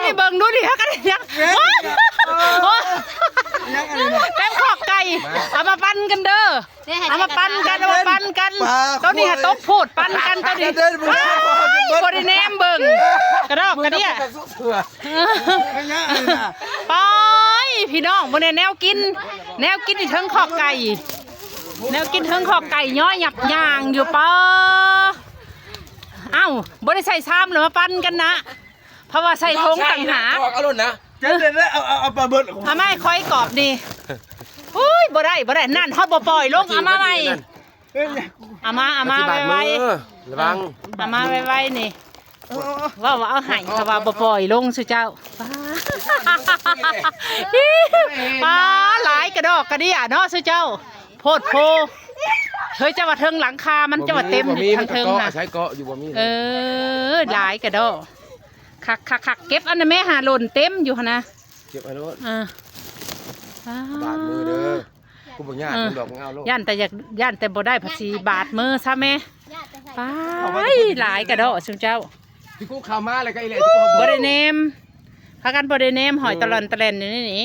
ໄປເບິ່ງດູນີ້ ຫາກັນຫຍັງ ເອີຍ ໂອ້ຍ ຍັງອັນນີ້ນະ ເຕັມຄອກໄກ່ ເອົາມາປັນກັນເດີ ເອົາມາປັນກັນ ເອົາມາປັນກັນ ປາ ໂຕນີ້ຫາຕົກໂພດ ປັນກັນໂຕນີ້ ປາ ບໍ່ໄດ້ແນມເບິ່ງ ກະດອກກະເດຍ ໄປ ພີ່ນ້ອງ ເບິ່ງແດ່ ແນວກິນ ແນວກິນຢູ່ເທິງຄອກໄກ່ ແນວກິນເທິງຄອກໄກ່ ຍ້ອຍຫຍັບຍ່າງຢູ່ ປາ ເອົ້າ ບໍ່ໄດ້ໃສ່ຊາມ ແລ້ວມາປັນກັນນະ ເພາະວ່າໃສ່ຖົງຕ່າງຫາກ ເອົາໂລດນະ ເອົາ ເອົາ ເອົາປາເບິດ ເອົາມາໃຫ້ຂ້ອຍກອບນີ້ ໂອ້ຍ ບໍ່ໄດ້ ບໍ່ໄດ້ ນັ້ນ ເຮົາບໍ່ປ່ອຍລົງ ເອົາມາໃໝ່ ເອີຍ ເອົາມາ ເອົາມາໄວໆ ລະວັງ ເອົາມາໄວໆ ນີ້ ເອີ ເວົ້າວ່າເອົາໃຫ້ ເຂົາວ່າບໍ່ປ່ອຍລົງ ຊຸເຈົ້າ ປາ ຫຼາຍກະດອກກະເດຍເນາະ ຊຸເຈົ້າ ໂພດໂພ ເຮີຍ ເຈົ້າວ່າເທິງຫຼັງຄາມັນ ເຈົ້າວ່າເຕັມ ບໍ່ມີ ທາງເທິງ ມັນກະເກາະ ນະ ອາໄສເກາະຢູ່ ບໍ່ມີ ເອີ ຫຼາຍກະດອກ ຄັກໆໆ ເກັບອັນນັ້ນແມ່ ຫາຫຼົ່ນເຕັມຢູ່ຫັ້ນນະ ເກັບເອົາໂລດ ເອີ ບາດມືເດີ ກູບໍ່ຍາກ ເອີ ມັນດອກ ເອົາໂລດ ຢ້ານແຕ່ຢາກ ຢ້ານແຕ່ບໍ່ໄດ້ ພາສີບາດມືຊະແມ່ ປາ ຫຼາຍກະດອກຊຸມເຈົ້າ ທີ່ກູເຂົ້າມາແລ້ວກະອີແຫຼະ ທີ່ກູບໍ່ໄດ້ແນມ ພາກັນບໍ່ໄດ້ແນມ ຫອຍຕະຫຼອນຕະແຫຼນຢູ່ໃນນີ້